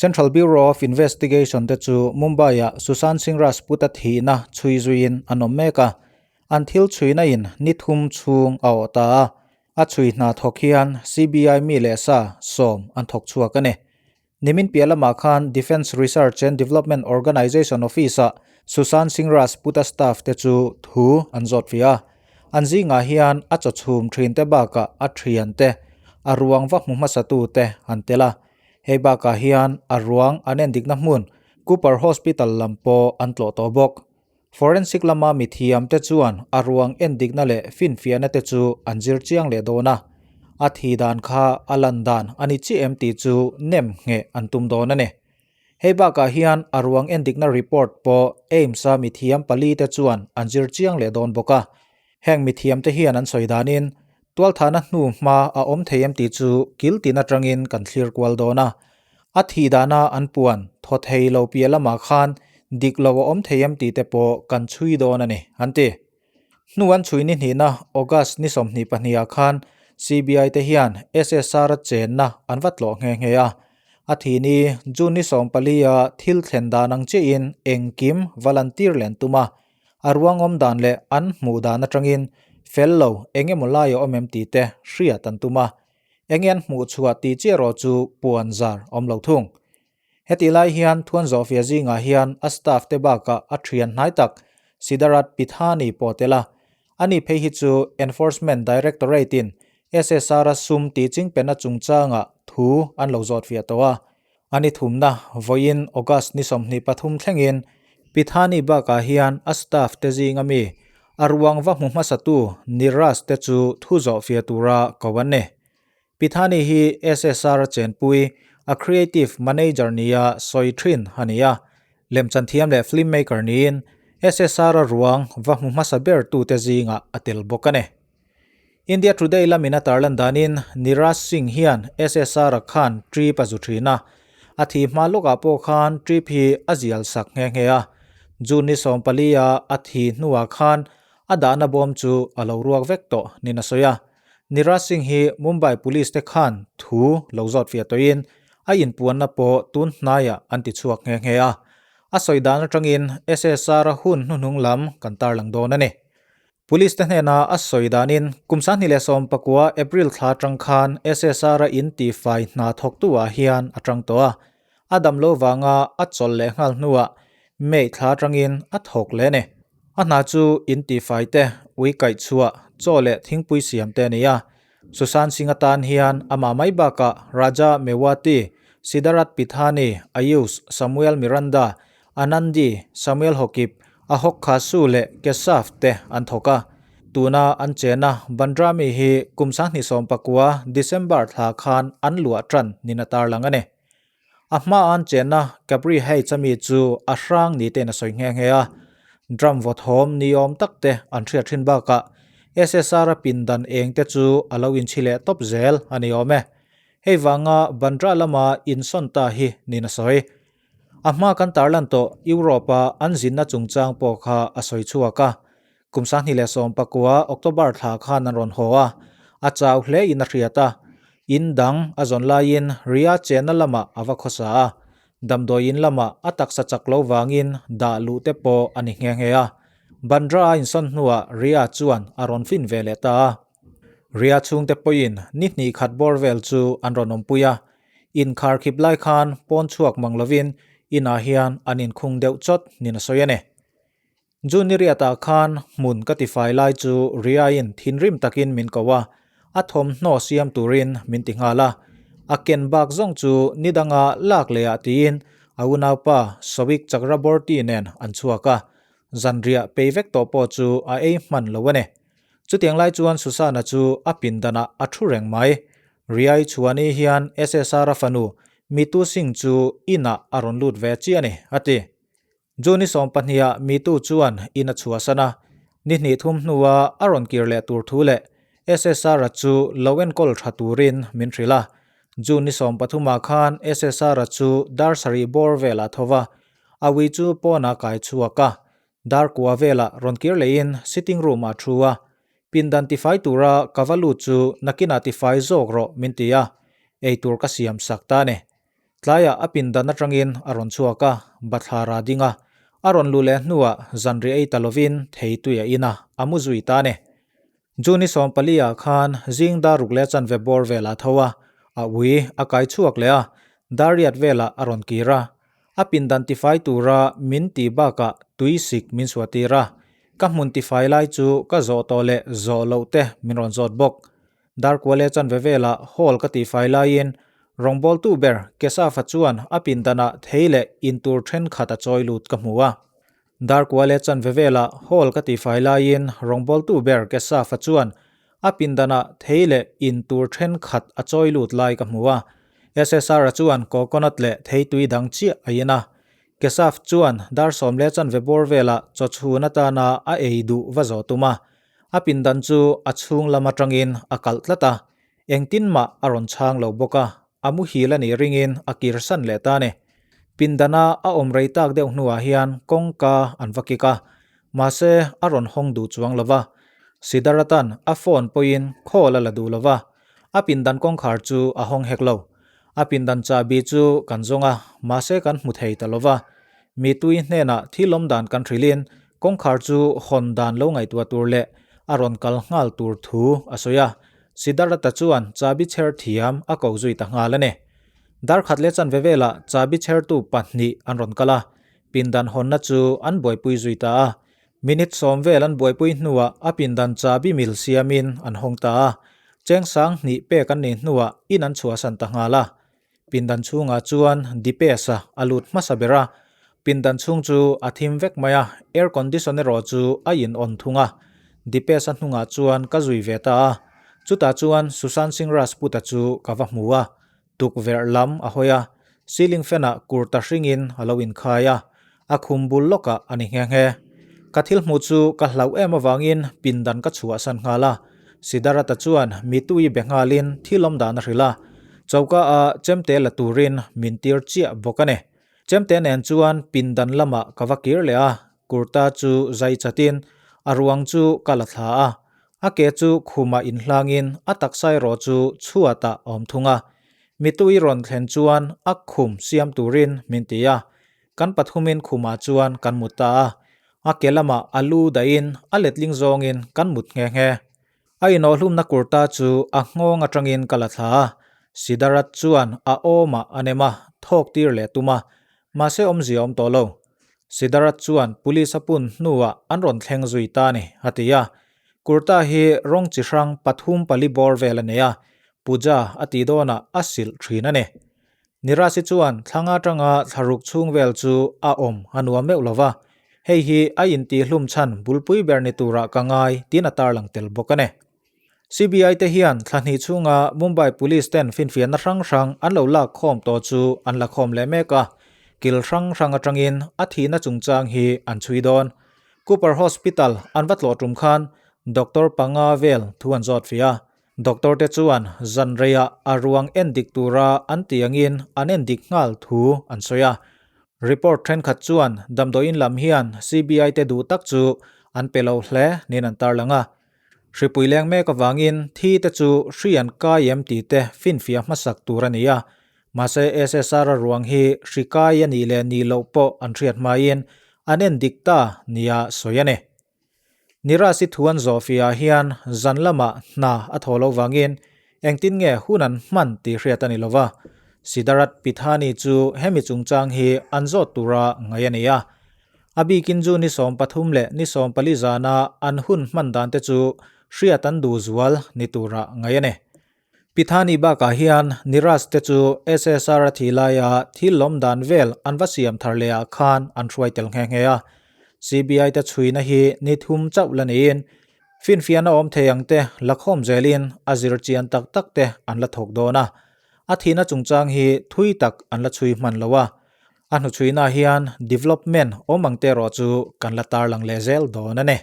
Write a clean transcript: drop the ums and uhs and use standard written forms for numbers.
Central Bureau of Investigation te chu Mumbai-ah Sushant Singh Rajput-a thihna chhui zuiin an awm mek a, an thil chhuina in ni thum chhung a awh ta a, a chhui hna thawk hian CBI mi leh sa sawm an thawk chhuak a ni. Nimin piah lamah khan Defence Research and Development Organisation Office-ah Sushant Singh Rajput-a staff te chu thu an zawt fih a. An zingah hian a chawchhum thinte bakah a thiante, a ruang va hmu hmasatute an tel a. Hei bakah hian a ruang an endikna hmun Cooper Hospital lam pawh an tlawh tawh bawk. Forensic lama mithiamte chuan a ruang endikna leh finfiahna te chu an zir chiang leh dawn a, a thi dan kha a lan dan a ni chiah em tih chu nem ngheh an tum dawn a ni. Hei bakah hian a ruang endikna report pawh AIIMS-a mithiam pali te chuan an zir chiang leh dawn bawk a. Heng mithiamte hian an sawi danin tualthahna hnu hma a awm thei em tih chu kil tin atangin kan thlir kual dawn a. A thih dana an puan thaw thei lo piah lamah khan dik lo a awm thei em tih te pawh kan chhui dawn a ni, an ti. Hnu an chhui ni hnihna August ni 22 ah khan CBI te hian SSR a chenna an va tlawh nghe nghe a. A thih ni June ni 14 a thil thlen dan ang chiahin engkim va lantir len tum a. A ruangawm dan leh an hmuh dan atangin fel lo eng emaw lai a awm em tih te hriat an tum a, enge an hmuh chhuah tih chiah erawh chu puan zar awm lo thung. Hetih lai hian Thuanzawhfia zingah hian a staff te bakah a thian hnai tak Siddharath Pithani pawh tel a, ani phei hi chu Enforcement Directorate in SSR-a sum tih chingpenna chungchangah thu an lo zawtfiah tawh a, A ni thumna vawiin August ni 23 thlengin Pithani bakah hian a staff te zinga mi a ruang va hmu hmasatu Niraj te chu thu zawh fiah tura ko an ni. Pithani hi SSR a chenpui a creative manager nia sawi thin a ni a, lemchan thiam leh film maker niin SSR a ruang va hmu hmasa ber tute zingah a tel bawk a ni. India Today lamin a tarlan danin Niraj Singh hian SSR-a khan trip a zu thin a, a thi hma lawkah pawh khan trip hi a zial sak nghe nghe a. June ni 14 a a thi hnuah khan a dahna bawm chu a lo ruak vek tawh nin a sawi a. Niraj Singh hi Mumbai Police te khan thu lo zawt fiah tawhin a inpuanna pawh tun hnaiah an ti chhuak nghe nghe a. A sawi dan atangin SSR-a hun hnuhnung lam kan tarlang dawn a ni. Police te hnena a sawi danin kum 2019 April thla atang khan SSR-a in tihfai hna thawktu ah hian a tang tawh a, a dam lo vanga a chawlh leh nghal hnuah May thla atangin a thawk leh a ni. A hna chu in tihfai te, ui kaih chhuah, chaw leh thingpui siam te a ni a. Sushant Singh atan hian amah mai bakah Raja Mewati, Siddharath Pithani, Ayush, Samuel Miranda, Anandi, Samuel Hokip, Ahok Khasu leh Keshav te an thawk a. Tuna an chena Bandra mi hi kum 2019 December thla khan an luah tan nin a tarlang a ni. A hma an chena Capri Heights a mi chu a hrang ni tein a sawi nghe nghe a. Drum vawthawm ni awm tak te an hriat thin bakah SSR a pindan eng te chu a lo inchhi leh tawp zel a ni awm e. Hei vanga Bandra lama insawn ta hi nin a sawi. A hma kan tarlan tawh Europe-a an zinna chungchang pawh kha a sawi chhuak a. Kum 2019 October thla khan an rawn haw a, a chau hle in a hriat a. In dang a zawn laiin Ria chenna lamah a va khawsa a, damdawiin lamah a taksa chak lo vangin dah luh te pawh a ni nghe nghe a. Bandra a insawn hnuah Ria chuan a rawn fin ve leh ta a. Ria chhungte pawhin ni hnih khat bawr vel chu an rawn awmpui a, Inkhar khip lai khan pawn chhuak mang lovin inah hian an inkhung deuh chawt nin a sawi a ni. June ni riatah khan hmun ka tifai lai chu Riain thinrim takin min ko a, a thawmhnaw siam turin min ti nghal a. A ken bak zawng chu ni danga lak leh ah tiin a unaupa Sawik Chakraborty nen an chhuak a, zanriah pei vek tawh pawh chu a ei hman lo a ni. Chutiang lai chuan Susana chu a pindanah a thu reng mai. Riai Chhuani hian SSR-a fanu Mitu Singh chu inah a rawn lut ve chiah a ni, a ti. June 20 ah Mitu chuan in a chhuahsan a, ni hnih thum hnua a rawn kir leh tur thu leh SSR-a chu lo enkawl tha turin min hrilh a. June 13 ah khan SSR-a chu dar sarih bawr velah tho va, a ui chu pawnah kai chhuak a, Dar kua velah rawn kir lehin sitting room ah thu a, pindan tifai tura ka va lut chu nakinah tifai zawk rawh min ti a, eitur ka siam sak ta a ni. Tlaiah a pindan atangin a rawn chhuak a, bathlar a ding a. A rawn luh leh hnuah zanri ei ta lovin thei tui a in a, a mu zui ta a ni. June 14 ah khan zing dar ruk leh chanve bawr velah tho a, a ui a kai chhuak leh a, dar riat velah a rawn kir a. A pindan tifai tura min ti bakah tui sik min suah tir a, ka hmun tifai lai chu ka zawh tawh leh zawh loh te min rawn zawt bawk. Dar kua leh chanve velah hall ka tifai laiin rawngbawltu ber Kesafa chuan a pindanah thei leh intur thenkhat a chawi lut ka hmu a. Dar kua leh chanve velah hall ka tifai laiin rawngbawltu ber Kesafa chuan a pindanah thei leh in tur thenkhat a chawi lut lai ka hmu a. SSR-a chuan coconut leh theitui dang chiah a in a. Kesaf chuan dar sawm leh chanve bawr velah chawchhun atana a ei duh va zawh tum a. A pindan chu a chhung lam atangin a kalh tlat a, engtin mah a rawn chhang lo bawk a, a muhil a nih ringin a kirsan leh ta a ni. Pindana a awm rei tak deuh hnuah hian kawngka an va kik a, mahse a rawn hawng duh chuang lo va. Siddharatan a phone pawhin call a la duh lo va, a pindan kawngkhar chu a hawng hek lo. A pindan chahbi chu kan zawng a, mahse kan hmu thei ta lo va. Mi tui hnenah thil awm dan kan hrilhin Kawngkhar chu hawn dan lo ngaihtuah tur leh a rawn kal nghal tur thu a sawi a, Siddhartha chuan chabi chher thiam a ko zui ta nghal a ni. Darkhat leh chanve velah chabi chhertu pahnih an rawn kal a, pindan hawnna chu an buaipui zui ta a. Minute sawm vel an buaipui hnuah a pindan chabi mil siamin an hawng ta a, cheng sang hnih pek an nih hnuah in an chhuahsan ta nghal a. Pindan chhungah chuan Dipesa a lut hmasa ber a, pindan chhung chu a thim vek mai a, air condition erawh chu a in on thung a. Dipesa hnungah chuan ka zui ve ta a, chutah chuan Sushant Singh Rajput-a chu ka va hmu a, tukverh lam a hawi a, ceiling fan-ah kurta hringin a lo inkhai a, a khum bul lawkah a ni nghe nghe. Ka thil hmuh chu ka hlauh em avangin pindan ka chhuahsan nghal a, Siddhartha chuan mitui be nghalin thil awm dan a hrilh a, choka ah chemte la turin min tir chiah bawk a ni. Chemte nen chuan pindan lamah ka va kir leh a, kurta chu zai chatin a ruang chu ka la thla a, a ke chu khumah inhlangin a taksa erawh chu chhuatah a awm thung a. Mitui rawn thlen chuan a khum siam turin min ti a, Kan pathumin khumah chuan kan mut ta a, a ke lamah a lu dahin a letling zawngin kan mut nghe nghe. A inawhhlumna kurta chu a nghawng atangin ka la thla a, Siddharath chuan a awmah a nem a, thawk tir leh tum a, mahse awmzia awm tawh lo. Siddharath chuan police a pun hnuah an rawn thleng zui ta a ni, a ti a. Kurta hi rawng chi hrang pathum pali bawr vel a nei a, puja a tih dawnah a silh thin a ni. Nirasi chuan thlang atanga thlaruk chhung vel chu a awm a nuam meuh lo va, hei hi a intihhlum chhan bulpui ber ni turah ka ngai tiin a tarlang tel bawk a ni. CBI te hian thla hnih chhunga Mumbai Police ten finfiahna hrang hrang an lo lak khawm tawh chu an la khawm leh mek a, kil hrang hrang atangin a thihna chungchang hi an chhui dawn. Cooper Hospital an va tlawh tum khan Doctor panga vel thu an zawt fih a, Doctor te chuan zan reiah a ruang en dik tura an tih angin an en dik nghal thu an sawi a. Report thenkhat chuan damdawiin lam hian CBI te duh tak chu an pe lo hle niin an tarlang a. Hripui leng mek avangin thi te chu hri an kai em tih te finfiah hmasak tur a ni a. Mahse SSR a ruang hi hri kai a nih leh nih loh pawh an hriat hmain an en dik ta nia sawi a ni. Nirasi thu an zawh fiah ah hian zan lamah hna a thaw lo vangin engtin nge hun an hman tih hriat a ni lova. Siddharath Pithani chu hemi chungchang hi an zawt tura ngaih a ni a. A bikin chu ni 13 leh ni 14 zana an hun hman dan te chu hriat an duh zual ni tura ngaih a ni. Pithani bakah hian Niraj te chu SSR a thih laia thil lawm dan vel an va siam thar leh ah khan an hruai tel nghe nghe a. CBI te chhuina hi ni thum chauh la niin finfiahna awm thei ang te la khawm zelin a zir chian tak tak te an la thawk dawn a. A thihna chungchang hi thui tak an la chhui hman lo a. A hnuchhuina hian development awm ang te erawh chu kan la tarlang leh zel dawn a ni.